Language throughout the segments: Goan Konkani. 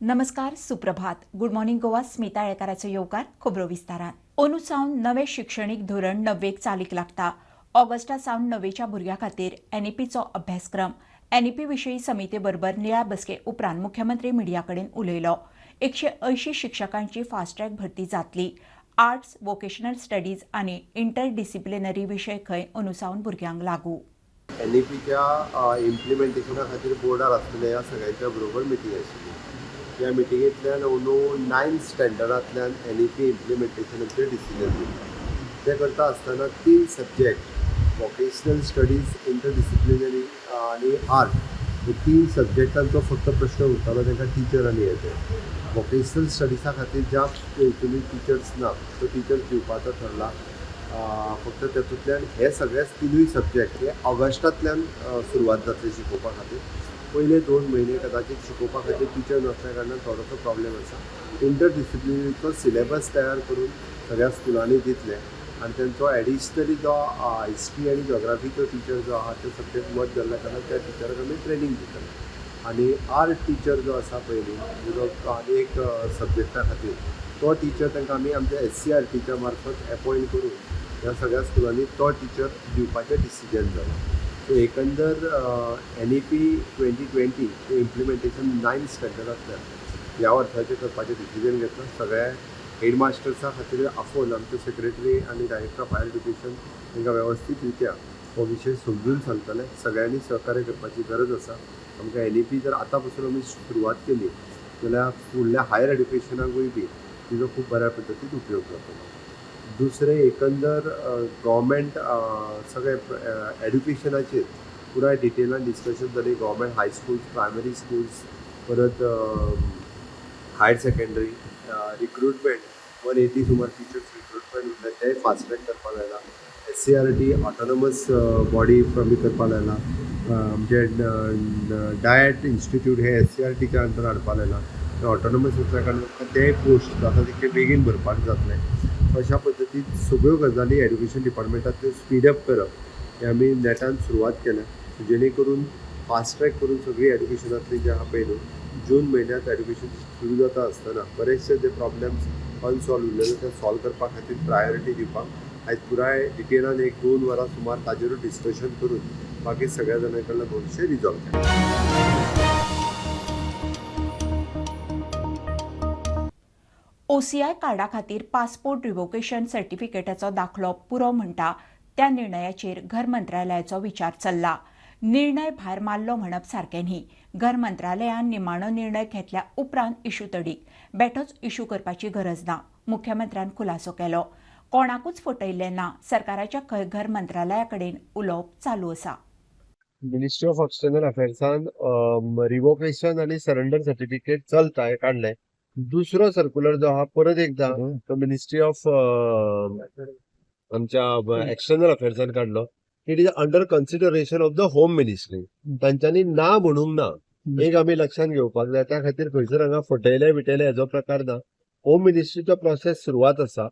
नमस्कार, सुप्रभात. गुड मॉर्निंग गोवा, स्मिता आळेकाराचो येवकार. खबरो विस्तारान. अंदू सावन नवें शिक्षणीक धोरण णव्वेक चालीक लागता. ऑगस्टा सावन णव्वेच्या भुरग्यां खातीर एनईपीचो अभ्यासक्रम. एनईपी विशीं समिती बरोबर निळ्या बसके उपरांत मुख्यमंत्री मिडिया कडेन उलयलो. 180 शिक्षकांची फास्ट ट्रॅक भरती जातली. आर्ट्स, वोकेशनल स्टडीज आनी इंटरडिसिप्लिनरी विशय खंय अंदू सावन भुरग्यांक लागू. एनईपीच्या इम्प्लिमेंटेशना खातीर बोर्डार आसतले ह्या सगळ्यांच्या बरोबर मिटींग आशिल्ली. ह्या मिटिंगेंतल्यान अंदू नायन्थ स्टँडर्डांतल्यान एनईपी इम्प्लिमेंटेशनाचेर डिसिजन दिलें. तें करता आसतना तीन सब्जेक्ट, वॉकेशनल स्टडीज, इंटरडिसिप्लिनरी आनी आर्ट, हे तीन सब्जेक्टांचो फक्त प्रश्न उरतालो. तांकां टिचर आनी येते वॉकेशनल स्टडिजा खातीर ज्या हेतूनी टिचर्स ना, त्यो टिचर्स दिवपाचो ठरला. फक्त तातूंतल्यान हे सगळेच तिनूय सब्जेक्ट हे ऑगस्टांतल्यान सुरवात जातली शिकोवपा खातीर. पयले 2 म्हयने कदाचित शिकोवपा खातीर टिचर नासल्या कारणान थोडोसो प्रॉब्लेम आसा. इंटरडिसिप्लिनरीचो सिलेबस तयार करून सगळ्या स्कुलांनी दितले आनी तेंचो एडिशनली जो हिस्ट्री आनी जॉग्राफीचो टिचर जो आहा, ते सब्जेक्ट मर्ज जाल्ल्या कारणान त्या टिचराक आमी ट्रेनींग दितले. आनी आर्ट टिचर जो आसा पयलीं जो आनी एक सब्जेक्टा खातीर, तो टिचर तांकां आमी आमच्या एससीईआरटीच्या मार्फत एपॉयंट करून ह्या सगळ्या स्कुलांनी तो टिचर दिवपाचें डिसिजन जालां. सो एकंदर एनईपी 2020 इम्प्लिमेंटेशन नायन्थ स्टँडर्डांतल्यान ह्या वर्साचें करपाचें डिसिजन घेतलां. सगळ्या हेडमास्टर्सा खातीर आफोवन आमचे सेक्रेटरी आनी डायरेक्टर ऑफ हायर एज्युकेशन तांकां वेवस्थीत रित्या हो विशय समजून सांगतले. सगळ्यांनी सहकार्य करपाची गरज आसा. आमकां एनईपी जर आतां पासून आमी सुरवात केली जाल्यार फुडल्या हायर एड्युकेशनाकूय बी तिजो खूब बऱ्या पद्दतीन उपयोग जातलो. दुसरें, एकंदर गव्हर्मेंट सगळे एड्युकेशनाचेर पुराय डिटेलान डिस्कशन जाली. Government high schools, primary schools, परत हायर सेकंडरी रिक्रुटमेंट, 180 सुमार टिचर्स रिक्रुटमेंट उरले, ते फास्ट ट्रॅक करपाक लायला. एससीईआरटी ऑटोनॉमस बॉडी आमी करपाक लायला. आमचे डायट इन्स्टिट्यूट हे एससीईआरटीच्या अंडर हाडपाक लायला. ते ऑटोनॉमस आसल्या कारणान ते पोस्ट जाता तितके बेगीन भरपाक जातले. अशा पद्दतीन सगळ्यो गजाली एड्युकेशन डिपार्टमेंटांतल्यो स्पीडअप करप हें आमी नेटान सुरवात केल्या, जेणे करून फास्ट ट्रॅक करून सगळी एड्युकेशनांतली जे आहा पळय न्हू, जून म्हयन्यांत एड्युकेशन सुरू जाता आसतना बरेचशे जे प्रॉब्लेम्स अनसॉल्व उरलेले ते सॉल्व करपा खातीर प्रायोरिटी दिवपाक आयज पुराय डिटेलान एक 2 वरां सुमार ताजेरूच डिस्कशन करून बाकी सगळ्या जाणां कडल्यान हो विशय रिजॉल्व केला. ओसीआय कार्डा खातीर पासपोर्ट रिवोकेशन सर्टिफिकेटाचो दाखलो पुरो म्हणटा त्या निर्णयाचेर घर मंत्रालयाचो विचार चल्ला. निर्णय भायर मारलो म्हणप सारकें न्ही. घर मंत्रालयान निमाणो निर्णय घेतल्या उपरांत इशू तडीक, बेठोच इशू करपाची गरज ना, मुख्यमंत्र्यान खुलासो केलो. कोणाकूच फटयल्लें ना. सरकाराच्या खंय घर मंत्रालया कडेन उलोवप चालू आसा. मिनिस्ट्री ऑफ एक्सटर्नल अफेर्सान रिवोकेशन आनी सरेंडर सर्टिफिकेट चलता हें काडलें. दुसरो सर्क्युलर जो आहा, परत एकदां तो मिनिस्ट्री ऑफ आमच्या एक्सटर्नल अफेर्सान काडलो. It is under consideration of the Home Ministry. तांच्यांनी ना म्हणूंक ना. एक आमी लक्षात घेवपाक जाय. त्या खातीर खंयसर हांगा फटयले बिटयले हेजो प्रकार ना. होम मिनिस्ट्रीचो प्रोसेस सुरवात आसा.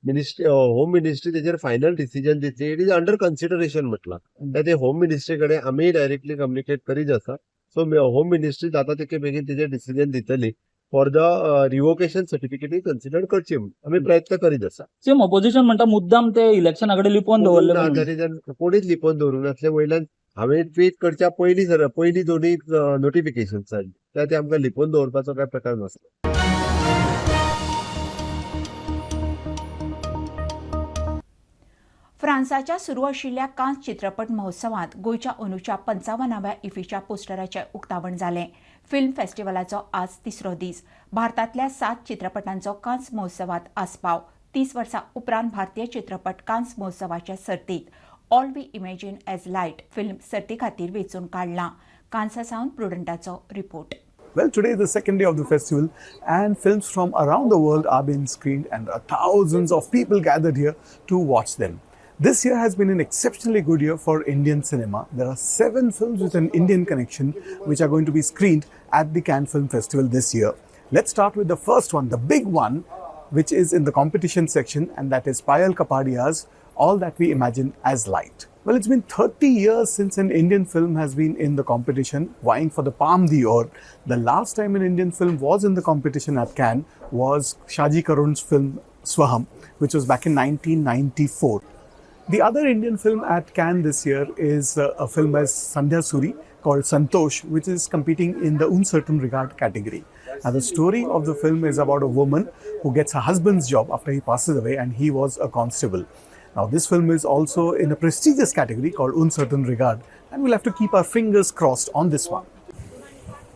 मिनिस्ट्री, होम मिनिस्ट्री तेजेर फायनल डिसिजन दितली. It is under consideration म्हटलां. त्या ते होम मिनिस्ट्री कडेन आमी डायरेक्टली कम्युनिकेट करीत आसा. सो होम मिनिस्ट्री जाता तितके बेगीन तेजेर डिसिजन दितली फॉर the revocation सर्टिफिकेटूय कन्सिडर करची म्हणून आमी प्रयत्न करीत आसा. सेम ऑपोजिशन म्हणटा, मुद्दाम ते इलेक्शना कडेन लिपोवन दवरले ना. म्हणून. तरी जर कोणीच लिपोवन दवरूंक नासले. वयल्यान हांवें ट्वीट करच्या पयलीं सर पयलीं दोनूय नोटिफिकेशन जाली. त्या ते आमकां लिपोवन दवरपाचो काय प्रकार नासलो. फ्रांसाच्या सुरू आशिल्ल्या कान्स चित्रपट महोत्सवांत गोंयच्या अंदूच्या 55व्या इफ्फीच्या पोस्टराचें उक्तावण जालें. फिल्म फेस्टिवलाचो आज तिसरो दीस. भारतांतल्या सात चित्रपटांचो कान्स महोत्सवांत आस्पाव. 30 वर्सां उपरांत भारतीय चित्रपट कान्स महोत्सवाच्या सर्तीत. All We Imagine as Light film सर्ती खातीर वेंचून काडलां. कान्सा सावन प्रुडंटाचो report. Well, today is the second day of the festival, and films from around the world are being screened, and there are thousands of people gathered here to watch them. This year has been an exceptionally good year for Indian cinema. There are seven films with an Indian connection which are going to be screened at the Cannes Film Festival this year. Let's start with the first one, the big one, which is in the competition section, and that is Payal Kapadia's All That We Imagine as Light. Well, it's been 30 years since an Indian film has been in the competition, vying for the Palme d'Or. The last time an Indian film was in the competition at Cannes was Shaji Karun's film Swaham, which was back in 1994. The other Indian film at Cannes this year is a film by Sandhya Suri called Santosh, which is competing in the Uncertain Regard category. Now, the story of the film is about a woman who gets her husband's job after he passes away, and he was a constable. Now, this film is also in a prestigious category called Uncertain Regard, and we'll have to keep our fingers crossed on this one.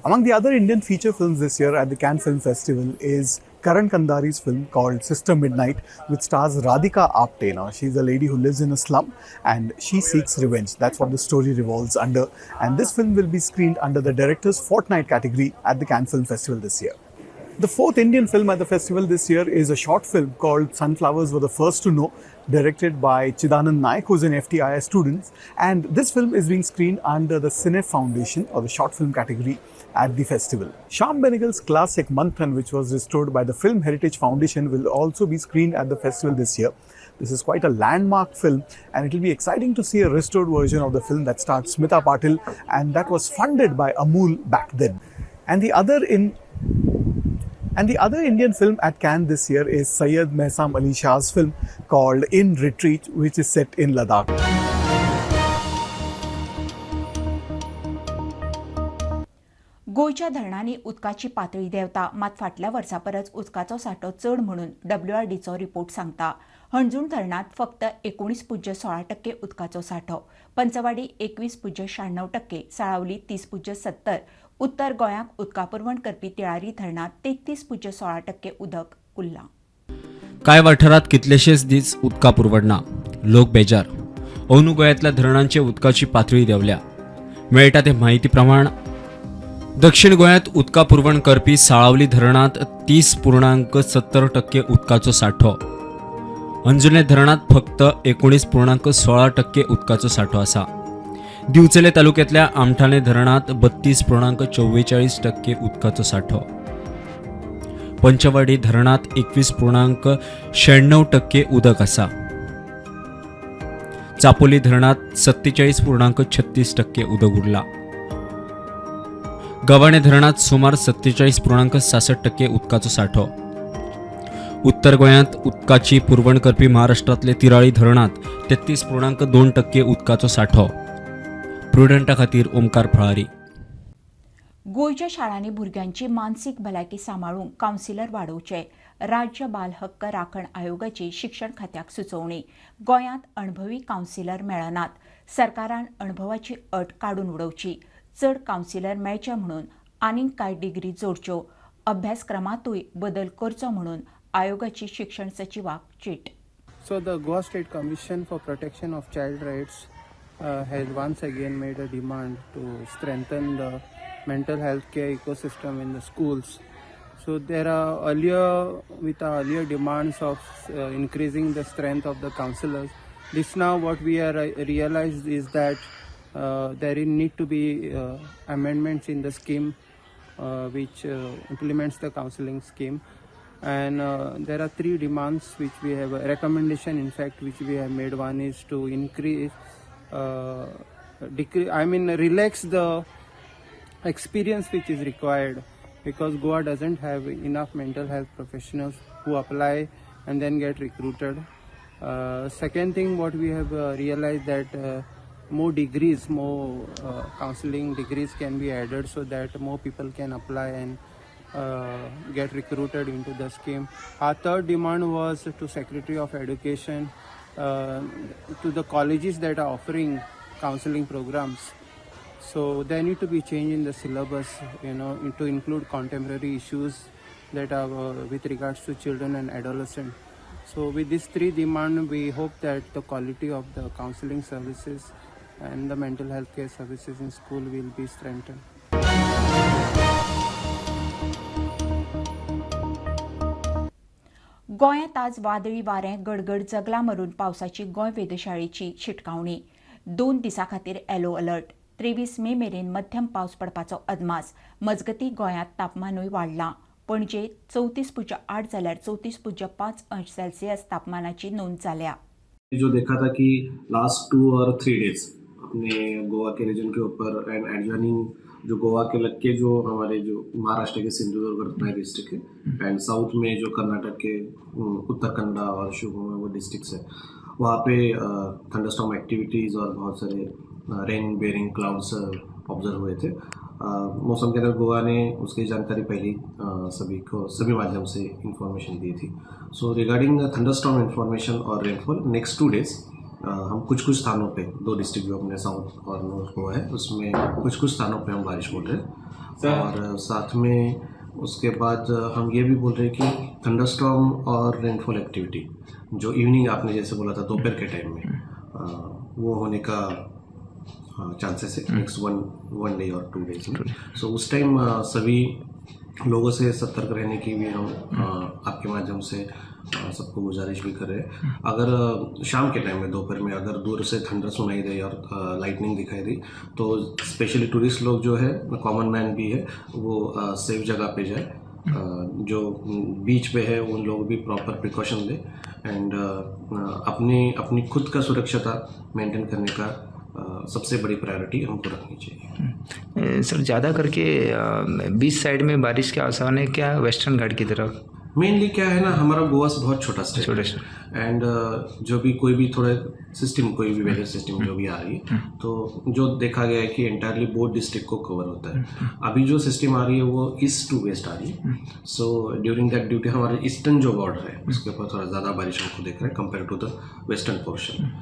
Among the other Indian feature films this year at the Cannes Film Festival is Karan Kandhari's film called Sister Midnight, which stars Radhika Apte. Now, she's a lady who lives in a slum and she seeks revenge. That's what the story revolves under. And this film will be screened under the Director's Fortnight category at the Cannes Film Festival this year. The fourth Indian film at the festival this year is a short film called Sunflowers Were the First to Know, directed by Chidanand Naik, who's an FTII student. And this film is being screened under the Cine Foundation, or the short film category, at the festival. Shyam Benegal's classic Manthan, which was restored by the Film Heritage Foundation, will also be screened at the festival this year. This is quite a landmark film, and it will be exciting to see a restored version of the film that starred Smita Patil, and that was funded by Amul back then. And the other Indian film at Cannes this year is Syed Mehsam Ali Shah's film called In Retreat, which is set in Ladakh. गोंयच्या धरणांनी उदकाची पातळी देंवता, मात फाटल्या वर्सा परस उदकाचो सांठो चड म्हणून डब्ल्यूआरडीचो रिपोर्ट सांगता. हणजूण धरणांत फक्त 19.16% उदकाचो सांठो, पंचवाडी 21.96%, साळावली 30.70, उत्तर गोंयाक उदका पुरवण करपी तिळारी धरणांत 33.16% उदक उरलां. कांय वाठारांत कितलेशेच दीस उदका पुरवण ना, लोक बेजार. अंदू गोंयांतल्या धरणांचे उदकाची पातळी देंवल्या. मेळटा ते म्हायती प्रमाण दक्षिण गोंयांत उदका पुरवण करपी साळावली धरणांत 30.70% उदकाचो सांठो, अंजुणे धरणांत फक्त 19.16% उदकाचो सांठो आसा. दिवचले तालुक्यांतल्या आमठाणे धरणांत 32.44% उदकाचो सांठो, पंचवाडी धरणांत 21.96% उदक आसा, चापोली धरणांत 47.36% उदक उरलां. गव्हाणे धरणांत सुमार 47.66% उदकाचो सांठो. उत्तर गोंयांत उदकाची पुरवण करपी महाराष्ट्रांतले तिराळी धरणांत 33.2% उदकाचो सांठो. प्रुडंटा खातीर ओमकार फळारी. गोंयच्या शाळांनी भुरग्यांची मानसीक भलायकी सांबाळूंक कावन्सिलर वाडोवचे, राज्य बाल हक्क राखण आयोगाची शिक्षण खात्याक सुचोवणी. गोंयांत अणभवी कावन्सिलर मेळनात, सरकारान अणभवाची अट काडून उडोवची, चड कावन्सिलर मेळचे म्हणून आनीक कांय डिग्री जोडच्यो, अभ्यासक्रमांतूय बदल करचो म्हणून आयोगाची शिक्षण सचिवाक चीट. So the Goa State Commission for Protection of Child Rights has once again made a demand to strengthen the mental health care ecosystem in the schools. So there are earlier, with our earlier demands of increasing the strength of the counselors, this now what we are realized is that there need to be amendments in the scheme which implements the counseling scheme. And there are three demands which we have, a recommendation in fact which we have made. One is to increase, relax the experience which is required, because Goa doesn't have enough mental health professionals who apply and then get recruited. Second thing what we have realized that more degrees, more counseling degrees can be added so that more people can apply and get recruited into the scheme. Our third demand was to Secretary of Education, to the colleges that are offering counseling programs. So there need to be change in the syllabus, to include contemporary issues that are with regards to children and adolescents. So with these three demands, we hope that the quality of the counseling services and the mental health care services in school will be strengthened. गोंयांत आज वादळी वारें, गडगड, जगला मारून पावसाची गोंय वेधशाळेची शिटकावणी. 2 दिसां खातीर येलो अलर्ट. 23 मे मेरेन मध्यम पावस पडपाचो अदमास. मजगतीं गोंयांत तापमानूय वाडलां. पणजे 34.8 जाल्यार 34.5 अंश सेल्सियस तापमानाची नोंद जाल्या. जो देखा था कि लास्ट 2 और 3 डेज अपने गोवा के रीजन के ऊपर एंड एडजॉइनिंग जो गोवा के लग के जो हमारे जो महाराष्ट्र के सिंधुदुर्ग रत्नागिरी डिस्ट्रिक्ट है एंड साउथ में जो कर्नाटक के उत्तर कन्नड़ा और शिवमोगा वो डिस्ट्रिक्ट्स है, वहाँ पे थंडरस्टॉर्म एक्टिविटीज़ और बहुत सारे रेन बेरिंग क्लाउड्स ऑब्जर्व हुए थे। मौसम केंद्र गोवा ने उसकी जानकारी पहले सभी को सभी माध्यम से इंफॉर्मेशन दी थी। सो रिगार्डिंग थंडरस्टॉर्म इंफॉर्मेशन और रेनफॉल नेक्स्ट 2 डेज हम कुछ कुछ स्थानों पे 2 डिस्ट्रिक्ट जो अपने साउथ और नॉर्थ गोवा है उसमें कुछ कुछ स्थानों पे हम बारिश बोल रहे हैं। और साथ में उसके बाद हम ये भी बोल रहे हैं कि थंडरस्टॉर्म और रेनफॉल एक्टिविटी जो इवनिंग आपने जैसे बोला था दोपहर के टाइम में वो होने का चांसेस है नेक्स्ट वन डे और 2 डेज में। सो उस टाइम सभी लोगों से सतर्क रहने की भी हम आपके माध्यम से सबको गुजारिश भी कर रहे हैं। अगर शाम के टाइम में दोपहर में अगर दूर से थंडर सुनाई दे और लाइटनिंग दिखाई दे तो स्पेशली टूरिस्ट लोग जो है, कॉमन मैन भी है, वो सेफ जगह पे जाए। जो बीच पे है उन लोग भी प्रॉपर प्रिकॉशन ले एंड अपनी अपनी खुद का सुरक्षता मेंटेन करने का सबसे बड़ी प्रायोरिटी हमको रखनी चाहिए। सर, ज़्यादा करके बीच साइड में बारिश के आसार है क्या वेस्टर्न घाट की तरफ? मेनली क्या है ना, हमारा गोवा बहुत छोटा स्टेट है एंड जो भी कोई भी थोड़ा सिस्टम, कोई भी वेदर सिस्टम जो भी आ रही है तो जो देखा गया है कि एंटायरली बोथ डिस्ट्रिक्ट को कवर होता है। अभी जो सिस्टम आ रही है वो ईस्ट टू वेस्ट आ रही है। सो ड्यूरिंग that duty हमारे ईस्टर्न जो बॉर्डर है उसके ऊपर थोड़ा ज़्यादा बारिश हमको देख रहे हैं compare to the western portion.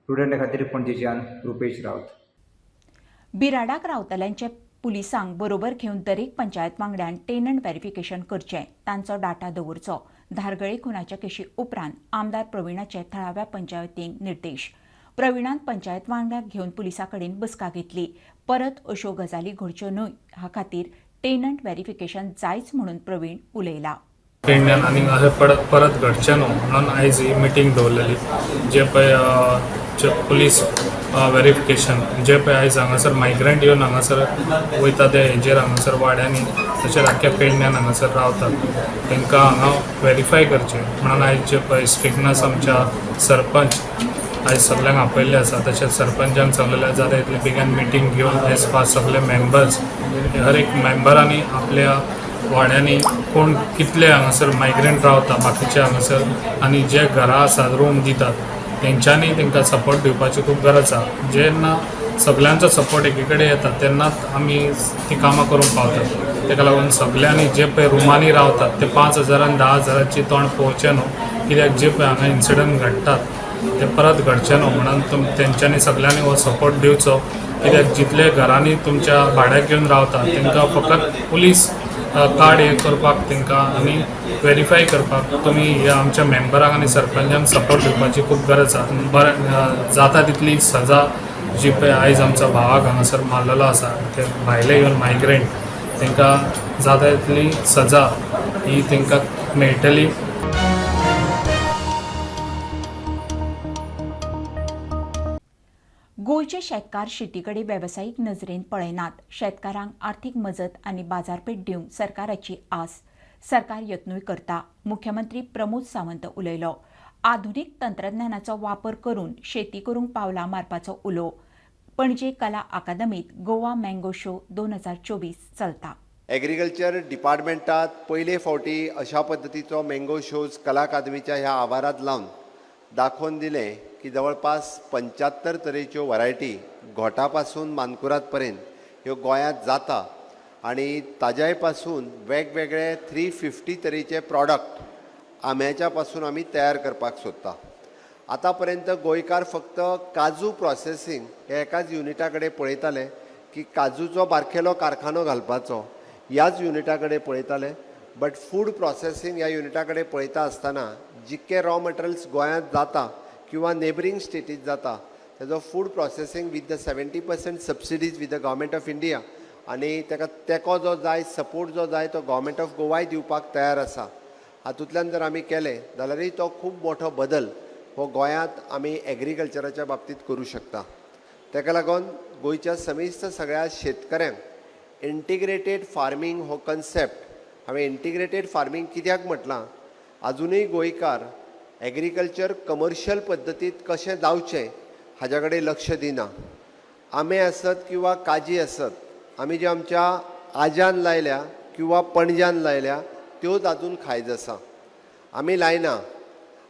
Prudent खातीर पणजेच्यान रुपेश राउत. बिराडाक रावतल्यांचे पुलिसांक बरोबर घेवन दरेक पंचायत वांगड्यान टेनंट व्हेरिफिकेशन करचें, तांचो डाटा दवरचो. धारगळे खुनाच्या केशी उपरांत आमदार प्रवीणाचे थळाव्या पंचायतींक निर्देश. प्रवीणान पंचायत वांगड्याक घेवन पुलिसां कडेन बसका घेतली. परत अश्यो गजाली घडच्यो न्हय ह्या खातीर टेनंट व्हेरिफिकेशन जायच म्हणून प्रवीण उलयला. पेडण्यान आनी अशें परत घडचें न्हू म्हणून आयज ही मिटींग दवरलेली. जे पळय पुलीस वेरिफिकेशन जे पळय आयज हांगासर मायग्रंट येवन हांगासर वयता ते हेजेर हांगासर वाड्यांनी तशेंच आख्ख्या पेडण्यान हांगासर रावतात तांकां हांगा वेरीफाय करचें म्हणून आयज जे पळय स्ट्रिक्टनस आमच्या सरपंच आयज सगल्यांक आपयल्ले आसा. तशेंच सरपंचान सांगलेलें जाता तितले बेगीन मिटींग घेवन एज फार सगळे मेंबर्स हर एक मेंबरांनी आपल्या वाड्यांनी कोण कितले हांगासर मायग्रंट रावता बाकीचे हांगासर आनी जे घरां आसात रूम दितात तेंच्यांनी तांकां सपोर्ट दिवपाची खूब गरज आसा. जेन्ना सगल्यांचो सपोर्ट एकी कडेन येता तेन्नाच आमी ती कामां करूंक पावतात. ताका लागून सगल्यांनी जे पळय रुमांनी रावतात ते 5,000 आनी 10,000 तोंड पळोवचें न्हू, कित्याक जे पळय हांगा इन्सिडंट घडटात ते परत घडचे न्हू म्हणून तेंच्यांनी सगल्यांनी हो सपोर्ट दिवचो. कित्याक जितले घरांनी तुमच्या भाड्याक घेवन रावतात तांकां फकत पुलीस कार्ड हे करपाक तांकां आनी वेरीफाय करपाक तुमी ह्या आमच्या मेंबरांक आनी सरपंचांक सपोर्ट दिवपाची खूब गरज आसा. बरें जाता तितली सजा जी पळय आयज आमच्या भावाक हांगासर मारलेलो आसा ते भायले येवन मायग्रंट तांकां जाता तितली सजा ही तांकां मेळटली. गोंयचे शेतकार शेती कडेन वेवसायीक नजरेन पळयनात. शेतकारांक आर्थीक मजत आनी बाजारपेठ दिवंक सरकाराची आस. सरकार यत्नूय करता. मुख्यमंत्री प्रमोद सावंत उलयलो. आधुनीक तंत्रज्ञानाचो वापर करून शेती करूंक पावलां मारपाचो उलो. पणजे कला अकादमीत गोवा मँगो शो 2024 चलता. एग्रीकल्चर डिपार्टमेंटात पयले फावटी अशा पद्दतीचो मँगो शोज कला अकादमीच्या ह्या आवारांत लावन दाखोवन दिलें की जवळपास 75 तरेच्यो व्हरायटी घोटा पासून मानकुराद पर्यंत ह्यो गोंयांत जाता आनी ताज्याय पासून वेगवेगळे 350 तरेचे प्रॉडक्ट आंब्याच्या पासून आमी तयार करपाक सोदता. आतां पर्यंत गोंयकार फक्त काजू प्रोसेसींग हे एकाच युनिटा कडेन पळयताले की काजूचो बारकेलो कारखानो घालपाचो ह्याच युनिटा कडेन पळयताले, बट फूड प्रोसेसींग ह्या युनिटा कडेन पळयता आसतना जितके रॉ मटेरियल्स गोंयांत जाता किंवा नेबरींग स्टेटीत जाता तेजो food processing with the 70% subsidies with the government of India आनी ताका तेंको जो जाय सपोर्ट जो जाय तो गव्हर्मेंट ऑफ गोवाय दिवपाक तयार आसा. हातूंतल्यान जर आमी केलें जाल्यारय तो खूब मोठो बदल हो गोंयांत आमी एग्रीकल्चराच्या बाबतींत करूं शकता. ताका लागून गोंयच्या समेस्त सगळ्या शेतकऱ्यांक इंटिग्रेटेड फार्मींग हो कन्सेप्ट हांवें इंटिग्रेटेड फार्मींग कित्याक म्हटलां, आजुनूय गोंयकार एग्रीकल्चर कमर्शियल पद्दतींत कशें जावचें हाज्या कडेन लक्ष दिना. आंबे आसत किंवा काजी आसत, आमी ज्यो आमच्या आज्यान लायल्या किंवा पणज्यान लायल्या त्योच आजून खायत आसा, आमी लायना.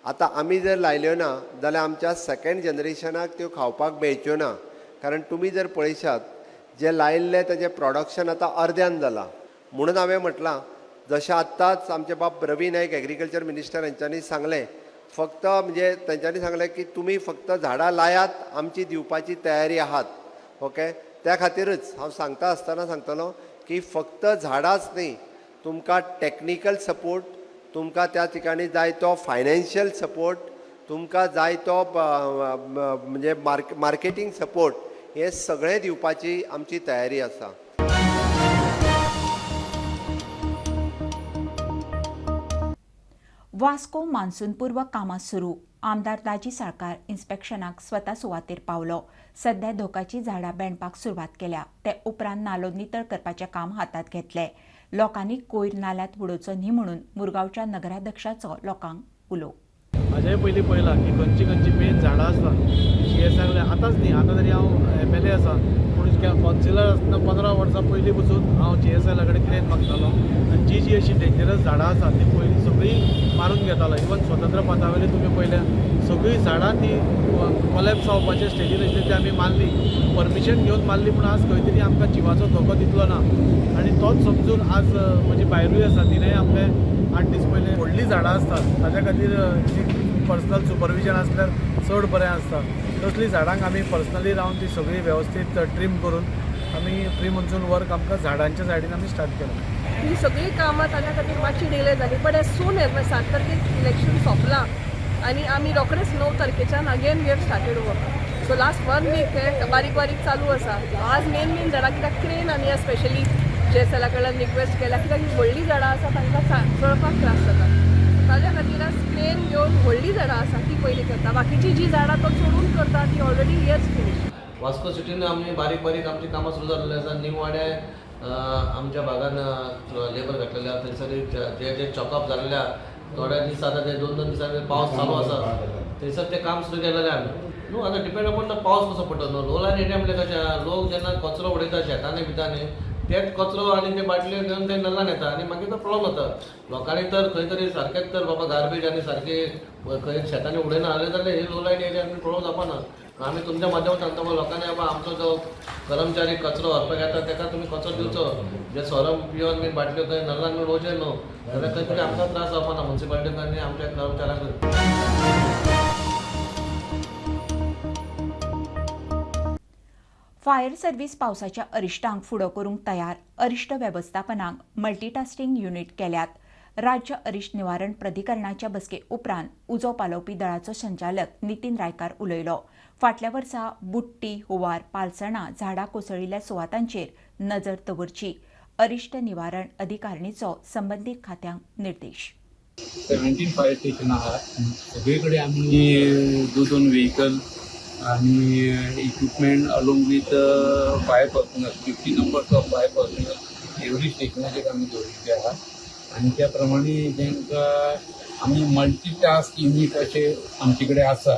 आतां आमी जर लायल्यो ना जाल्यार आमच्या सेकेंड जनरेशनाक त्यो खावपाक मेळच्यो ना, कारण तुमी जर पळयशात, जे लायिल्लें तेजें प्रोडक्शन आतां अर्द्यान जालां. म्हणून हांवें म्हटलां, जशें आत्तांच आमचे बाब रवी नायक एग्रीकल्चर मिनिस्टर हेंच्यांनी सांगलें, फक्त म्हणजे तेंच्यांनी सांगलें की तुमी फक्त झाडां लायात, आमची दिवपाची तयारी आहात. ओके, त्या खातीरच हांव सांगता आसतना सांगतलो की फक्त झाडांच न्ही, तुमकां टॅक्निकल सपोर्ट, तुमकां त्या ठिकाणी जाय तो फायनान्शियल सपोर्ट, तुमकां जाय तो म्हणजे मार्केटींग सपोर्ट, हे सगळें दिवपाची आमची तयारी आसा. वास्को मान्सूनपूर्व कामां सुरू. आमदार दाजी साळकार इन्स्पेक्शनाक स्वता सुवातेर पावलो. सध्या धोकाची झाडां बेणपाक सुरवात केल्या. ते उपरांत नालो नितळ करपाचें काम हातांत घेतले. लोकांनी कोयर नाल्यांत उडोवचो न्ही म्हणून मुरगांवच्या नगराध्यक्षाचो लोकांक उलो. म्हाजेय पयलीं पळयलां की खंयची खंयची मेन झाडां आसता. जीएसआर आतांच न्ही, आतां तरी हांव एमएलए आसा, पूण कावन्सिलर आसतना 15 वर्सां पयलीं पसून हांव जीएसआयला कडेन क्रेन मागतालो आनी जी जी अशी डेंजरस झाडां आसा ती पयलीं सगळीं मारून घेतालो. इवन स्वतंत्र पथावयली तुमी पळयल्या, सगळीं झाडां ती कोलॅप्स जावपाचे स्टेजीर आशिल्ली, ती आमी मारली, परमिशन घेवन मारली. पूण आज खंय तरी आमकां जिवाचो धोको तितलो ना आनी तोच समजून आज म्हजी बायलूय आसा, तिणें आपले 8 दीस पयलीं. व्हडलीं झाडां आसतात, ताच्या खातीर एक पर्सनल सुपरविजन आसल्यार चड बरें आसता. तसलीं झाडांक आमी पर्सनली रावन ती सगळी वेवस्थीत ट्रीम करून आमी प्री मॉन्सून वर्क आमकां झाडांच्या सायडीन आमी स्टार्ट केलां. ही सगळीं कामां ताच्या खातीर मातशी डिले जाली, बट एज सून एज 7 तारखेक इलेक्शन सोंपलां आनी आमी रोखडेच 9 तारखेच्यान again we have started work. So last one week हे बारीक बारीक चालू आसा. आज मेन मेन झाडां, कित्याक क्रेन आमी स्पेशली जेएसएला कडल्यान रिक्वेस्ट केल्या, कित्याक ही व्हडलीं झाडां आसा, तांकां चडपाक त्रास जाता. ताज्या खातीर आज क्रेन घेवन व्हडलीं झाडां आसा ती पयलीं करता. बाकीची जी झाडां तो चडून करता ती ऑलरेडी इयर्स फिनीश. वास्को सिटीन आमी बारीक बारीक आमची कामां सुरू जाल्ली आसा. न्यू वाड्या आमच्या भागान लेबर घातलेले आसा. थंयसर जे जे चॉकअप जाल्ले आहा, थोड्या दीस आतां ते दोन दोन दिसांनी पावस चालू आसा, थंयसर ते काम सुरू केलेलें आमी न्हू. आतां डिपेंड अपॉन the पावस कसो पडटा न्हू. लो लायन एरिया म्हणल्यार कशें आहा, लोक जेन्ना कचरो उडयता शेतांनी बितांनी, तेच कचरो आनी ते बाटल्यो घेवन ते नल्लान येता आनी मागीर तो प्रॉब्लम जाता लोकांनी. तर खंय तरी सारकेंच तर बाबा गार्बेज आनी सारके खंय शेतांनी उडयना जाल्यार हे लो लायन एरिया प्रॉब्लम जावपा ना. आमी तुमच्या माध्यमांत सांगता बाबा लोकांनी, बाबा आमचो जो कर्मचारी कचरो व्हरपाक येता ताका तुमी कचरो दिवचो. जे सोरो पिवन बी बाटल्यो थंय नल्लान बीन उडोवचे न्हू, जाल्यार खंय तरी आमकां त्रास जावपा ना, मुन्सिपालिटीक आनी आमच्या कर्मचाऱ्यांक. फायर सर्व्हिस पावसाच्या अरिश्टांक फुडो करूंक तयार. अरिश्ट वेवस्थापनाक मल्टीटास्किंग युनिट केल्यात. राज्य अरिश्ट निवारण प्राधिकरणाच्या बसके उपरांत उजो पालोवपी दळाचो संचालक नितीन रायकार उलयलो. फाटल्या वर्सा बुट्टी, हुंवार, पालसणां, झाडां कोसळिल्ल्या सुवातांचेर नजर दवरची, अरिश्ट निवारण अधिकारणीचो संबंदीत खात्यांक निर्देश. 17 फायर स्टेशन आहात. सगळे कडेन आमी दोन दोन व्हेकल आणि equipment along with fire personnel, 50 numbers of fire personnel every स्टेशनाचेर आमी दवरिल्ले आहा. आनी त्या प्रमाणे तांकां आमी मल्टीटास्क युनीट अशें आमचे कडेन आसा.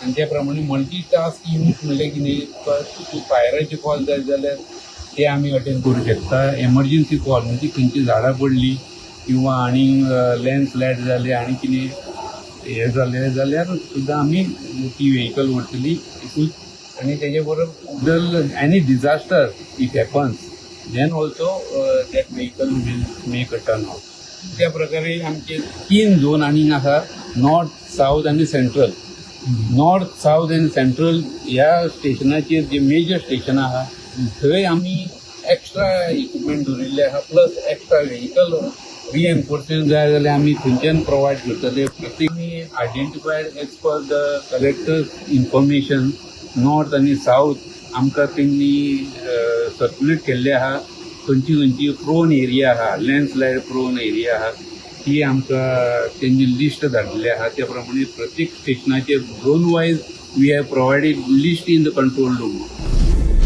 आनी त्या प्रमाणे मल्टीटास्क युनीट म्हणल्यार कितें, फायराचे कॉल जाय जाल्यार ते आमी अटेंड करूं शकता. एमर्जन्सी कॉल म्हणजे खंयची झाडां पडली किंवा आनी लँडस्लायड जाले आनी कितें हे जालें जाल्यार सुद्दां आमी ती व्हेकल व्हरतली एकूच. आनी तेजे बरोबर जर any disaster it happens, then also that vehicle will make a turn out. त्या प्रकारे आमचे तीन झोन आनीक आसा, नॉर्थ, सावथ आनी सेंट्रल. नॉर्थ, सावथ आनी सेंट्रल ह्या स्टेशनाचेर जे मेजर स्टेशन आहा थंय आमी एक्स्ट्रा इक्विपमेंट दवरिल्ले आहा, प्लस एक्स्ट्रा व्हेकल रिएन्फोर्समेंट जाय जाल्यार आमी थंयच्यान प्रोवायड करतले. प्रत्येक आमी identified as per the collector's information, north आनी सावथ आमकां तेंनी सर्क्युलेट केल्ले आहा. खंयची खंयची प्रोन एरिया आहा, लँडस्लायड प्रोन एरिया आहा, ती आमकां तेंची लिस्ट धाडलेली आहा. त्या प्रमाणे प्रत्येक स्टेशनाचेर zone wise we have provided list in the control room.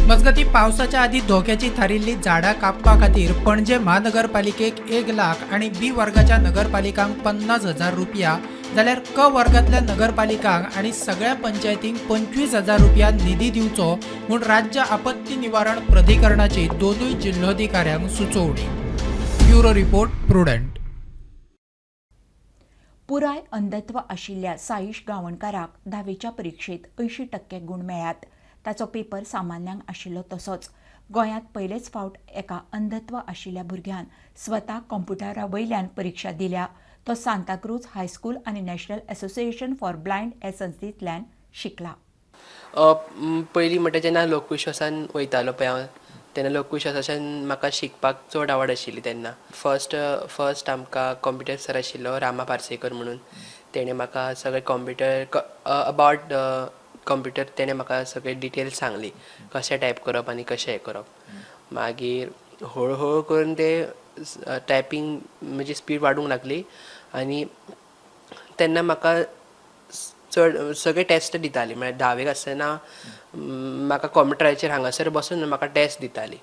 मजगतीं, पावसाच्या आदी धोक्याची थारिल्ली झाडां कापपा खातीर पणजे म्हानगरपालिकेक 1 लाख आनी बी वर्गाच्या नगरपालिकांक 50,000 रुपया जाल्यार क वर्गांतल्या नगरपालिकांक आनी सगळ्या पंचायतींक 25,000 रुपया निधी दिवचो म्हूण राज्य आपत्ती निवारण प्राधिकरणाची दोनूय जिल्होधिकाऱ्यांक सुचोवणी. Bureau report, Prudent. पुराय अंधत्व आशिल्ल्या साईश गावणकाराक धावेच्या परिक्षेत 80% गूण मेळ्ळ्यात. ताचो पेपर सामान्यांक आशिल्लो तसोच. गोंयांत पयलेच फावट एका अंधत्व आशिल्ल्या भुरग्यान स्वता कॉम्प्युटरा वयल्यान परिक्षा दिल्या. तो सांताक्रूज हायस्कूल आनी नॅशनल असोसिएशन फॉर ब्लायंड हे संस्थेंतल्यान शिकला. पयलीं म्हणटा जेन्ना लोकविश्वासान वयतालो पळय हांव, तेन्ना लोकविश्वासाच्यान म्हाका शिकपाक चड आवड आशिल्ली. तेन्ना फर्स्ट फर्स्ट आमकां कॉम्प्युटर सर आशिल्लो रामा पार्सेकर म्हणून, तेणें म्हाका सगळें कॉम्प्युटर, अबावट कॉम्प्युटर, तेणें म्हाका सगळे डिटेल्स सांगली, कशें टायप करप आनी कशें हें करप. मागीर हळू हळू करून ते टायपींग म्हजी स्पीड वाडूंक लागली आनी तेन्ना म्हाका चड सगळे टेस्ट दिताली. म्हळ्यार धावेक आसतना म्हाका कॉम्प्युटराचेर हांगासर बसून म्हाका टेस्ट दिताली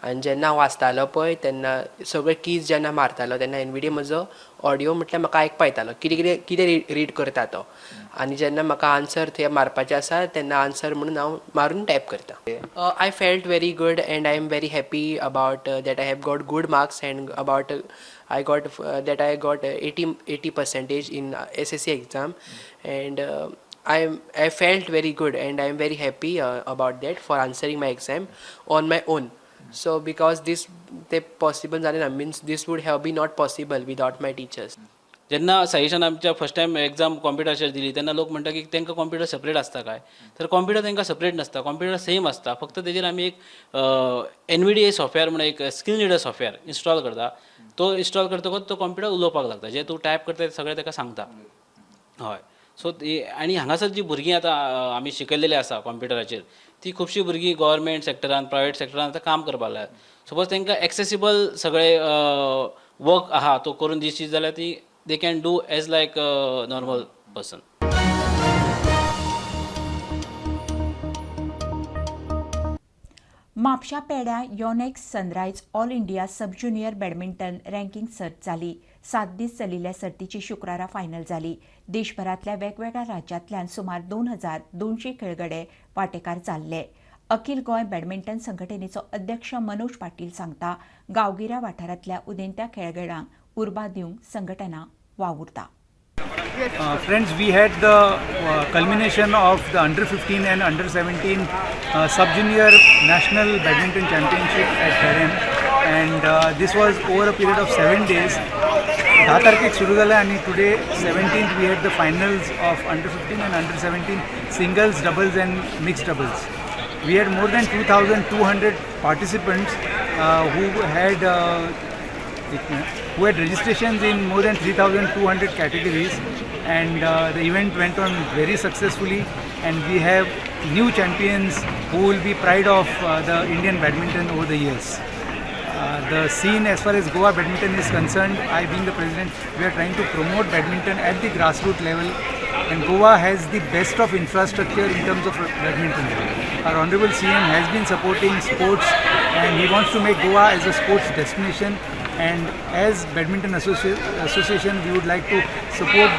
आनी जेन्ना हांव वाचतालो पळय, तेन्ना सगळे कीज जेन्ना मारतालो तेन्ना एनवीडीए म्हजो ऑडियो म्हटल्यार म्हाका आयकपा येतालो, कितें कितें कितें रीड करता तो. आनी जेन्ना म्हाका आन्सर थंय मारपाचें आसा, तेन्ना आन्सर म्हणून हांव मारून टायप करता. I felt very good and I am very happy about that I have got good marks and about I got that I got 80 percentage in SSC exam and I felt very good and I am very happy about that for answering my exam on my own. So because this ते possible जालें ना, means this would have been not possible without my teachers. जेन्ना साईशान आमच्या फर्स्ट टायम एग्जाम कॉम्प्युटराचेर दिली, तेन्ना लोक म्हणटा की तांकां कॉम्प्युटर सेपरेट आसता काय? तर कॉम्प्युटर तांकां सेपरेट नासता, कॉम्प्युटर सेम आसता. फक्त तेजेर आमी एक एनवीडीए सॉफ्टवेअर म्हणून एक स्क्रीन रिडर सॉफ्टवेअर इन्स्टॉल करता. तो इन्स्टॉल करतकच तो कॉम्प्युटर उलोवपाक लागता. जे तूं टायप करता ते सगळें ताका सांगता. हय, सो ती आनी हांगासर जी भुरगीं आतां आमी शिकयलेली आसा कॉम्प्युटराचेर, ती खुबशीं भुरगीं गव्हर्मेंट सेक्टरान, प्रायवेट सेक्टरान आतां काम करपाक लागल्यात. सपोज तांकां एक्सेसिबल सगळे वर्क आहा, तो करून दिशी जाल्यार ती they can do as like normal person. म्हापशा पेड्या Yonex Sunrise All India Sub Junior Badminton Ranking सर्त जाली. 7 दीस चलिल्ल्या सर्तीची शुक्रारा फायनल जाली. देशभरांतल्या वेगवेगळ्या राज्यांतल्यान सुमार 2200 खेळगडे वांटेकार जाल्ले. अखिल गोंय बॅडमिंटन संघटनेचो अध्यक्ष मनोज पाटील सांगता, गांवगिऱ्या वाठारांतल्या उदेंत्या खेळगड्यांक उर्बा दिवंक संघटना वावुरता. Friends, we had the culmination of the under 15 and under 17 sub junior national badminton championship at Perem, and this was over a period of 7 days. धा तारखेक सुरू जालें आनी today 17th we had the finals of under 15 and under 17 singles, doubles and mixed doubles. We had more than 2200 participants who had registrations in more than 3200 categories, and the event went on very successfully, and we have new champions who will be pride of the Indian badminton over the years. The scene as far as Goa badminton is concerned, I being the president, we are trying to promote badminton at the grassroots level, and Goa has the best of infrastructure in terms of badminton. Our Honorable CM has been supporting sports and he wants to make Goa as a sports destination, and as Badminton Association we would like to support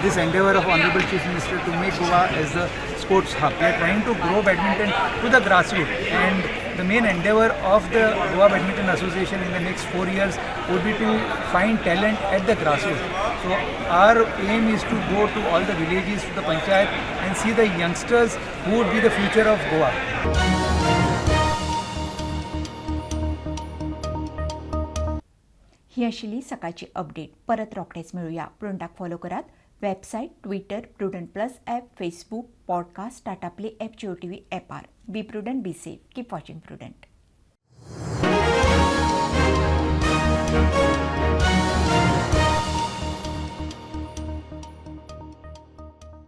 this endeavor of Honorable Chief Minister to make Goa as the sports hub. We are trying to grow badminton to the grassroots, and the main endeavor of the Goa Badminton Association in the next 4 years would be to find talent at the grassroots. So our aim is to go to all the villages, to the panchayat, and see the youngsters who would be the future of Goa. ही आशिल्ली सकाळची अपडेट. परत रोखडेच मेळुया. प्रुडंटाक फॉलो करात website, Twitter, Prudent Plus app, Facebook, podcast, Tata Play app, Jio TV ॲपार. Be prudent, be safe, keep watching Prudent.